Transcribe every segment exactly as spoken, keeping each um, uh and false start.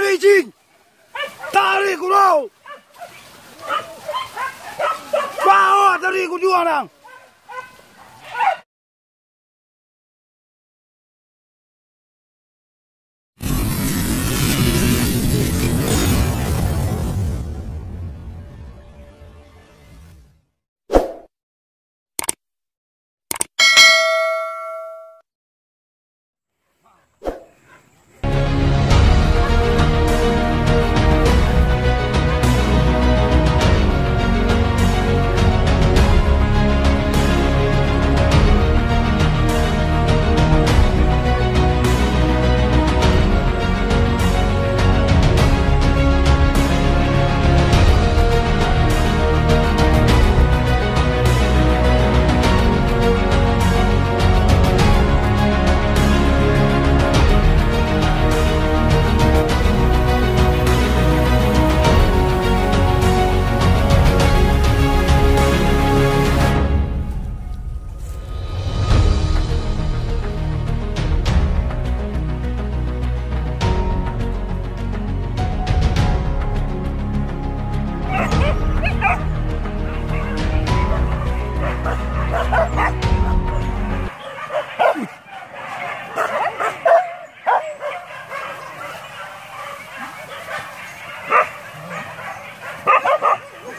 Icing! Tarik kulo! Bawa tarik kujuang nang!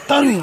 Taruih.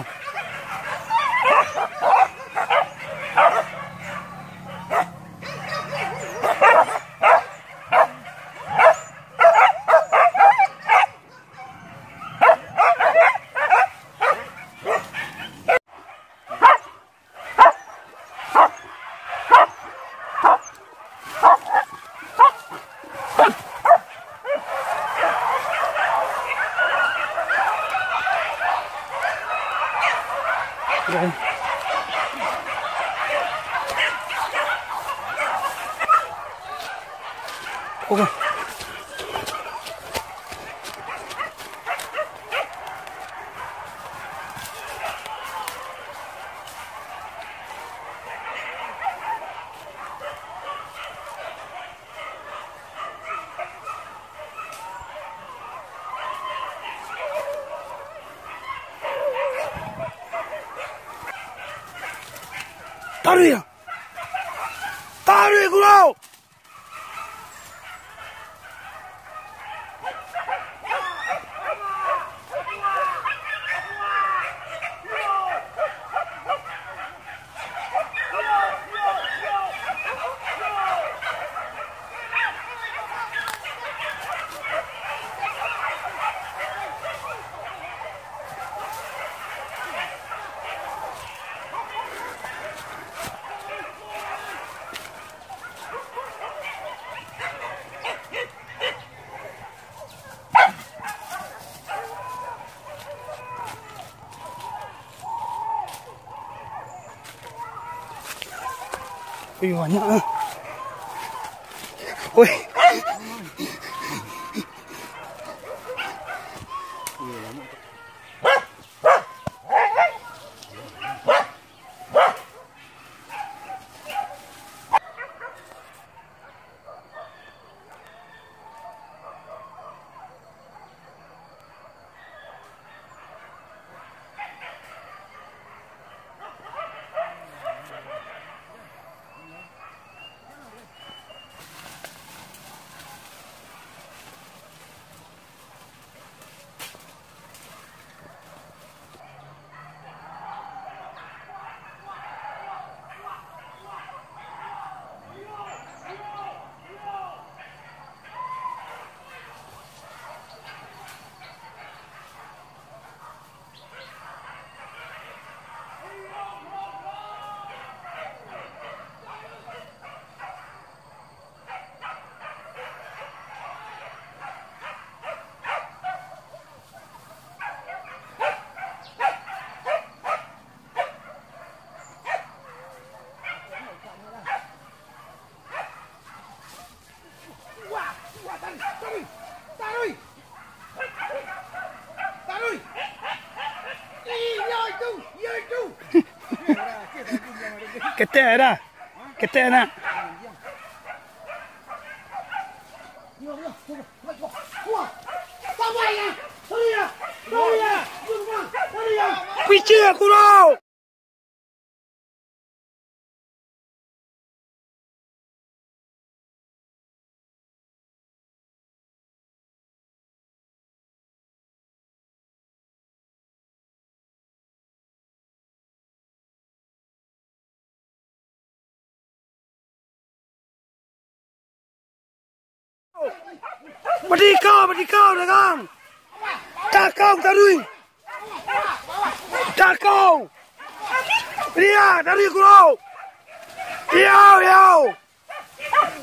Taruih! Taruih, Guru! Wih, banyak ah. Wih. Ketek dah. Ketek nak. Picik kuro! Badikau, badikau, dagang. Takau taruih. Takau. Ria, taruih kuro. Yau, yau.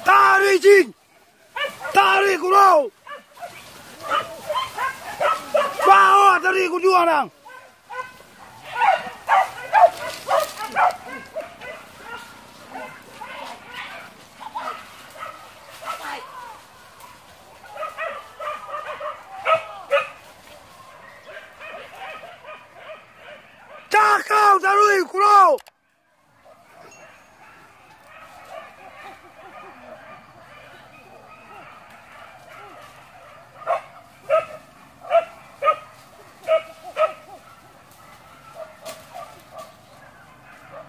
Taruih, jing. Taruih kuro. Bawa taruih kuro nang. Cakau taruih kuro.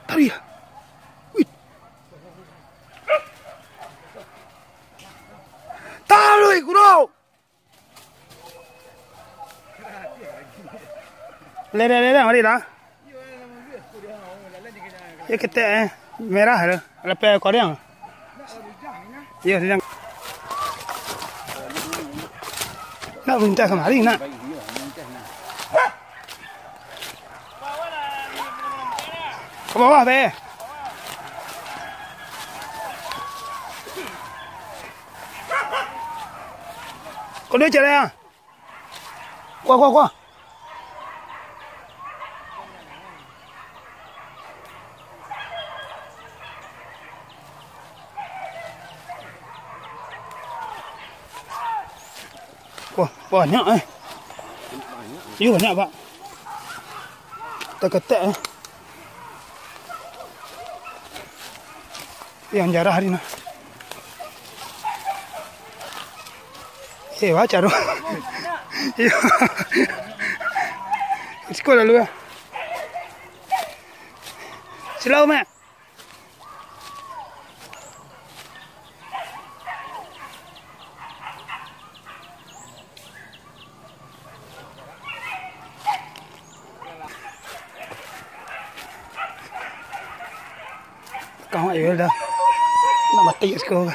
Taruih. Wih. Taruih kuro. Lereng-lereng, mari lah. Yo ketek, eh. Merah tu. Lapeh koriang. Yo, sidang. Nak minta kamari, nak. Ka bawah, teh. Kau duduak, Cel, ya? Kuah, kuah, kuah. Wah, banyak, eh. Iyo, banyak, Pak. Taketek, eh. Yang jarah hari nah. Eh, baca tu. Iyo. Siko lalu lah. Silau, Mak. Kau ayo dah. Nak mati siko.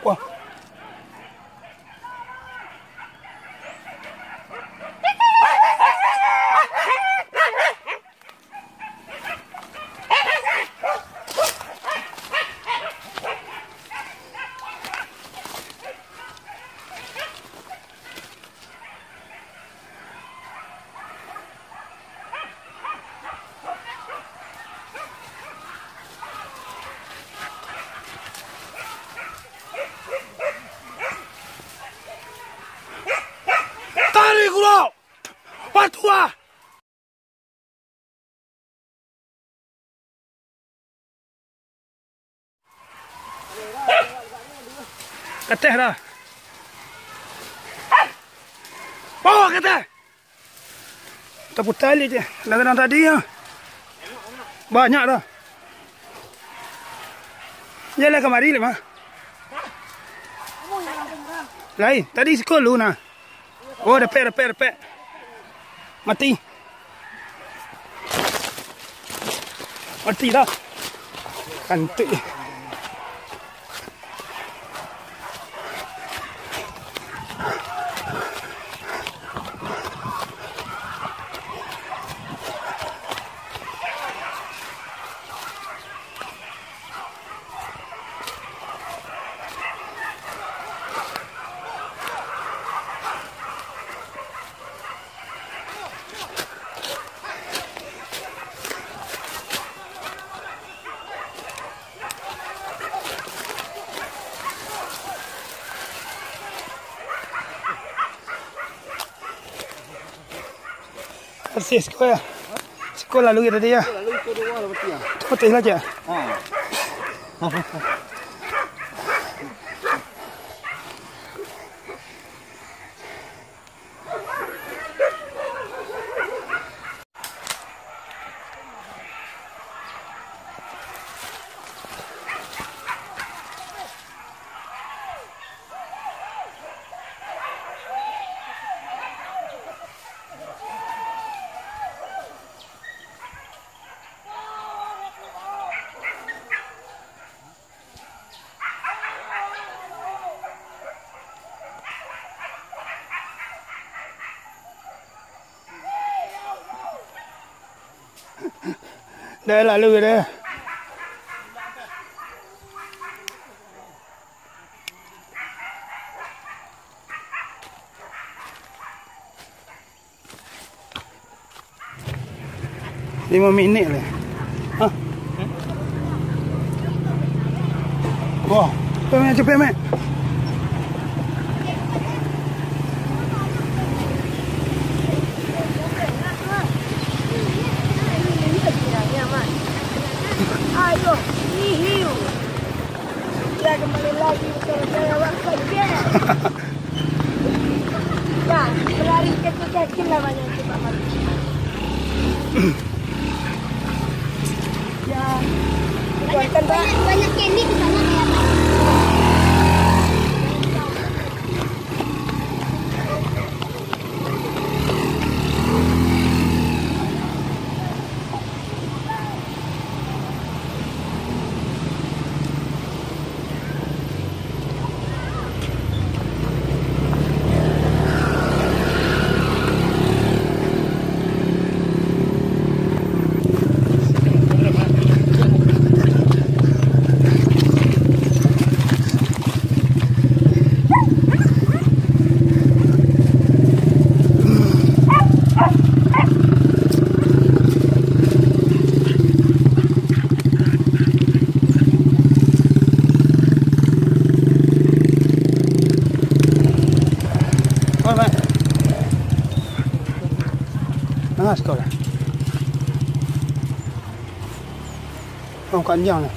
Wah. Tarik ulo! Patuah! Kateh dah. Bawa kateh. Taputar baliak je. Dah kadang tadi ya. Banyak dah. Jalan kamari lima. Lain, tadi sikul lu nah. Oh, dapek, dapek, dapek. Mati. Mati dah. Kantik. Bersih siko ya. Siko lalu kita dia. Lalu itu dua lah betul ya. Cepat lah je. Ha. Dah lalu dah. Limo minik lai. Hah? Wah, capek, Mek, capek, Mek. Ayo, hihiu. Ya, kembali lagi bersama saya, Bang Fajar. Ya, berlari kecil-kecil lah banyak itu, Pak Malik. Ya, banyak, kuatkan, Pak. Banyak, banyak candy di sana, kayak apa? Oi, Mak. Nangah siko lah. Oh, kanjang lah.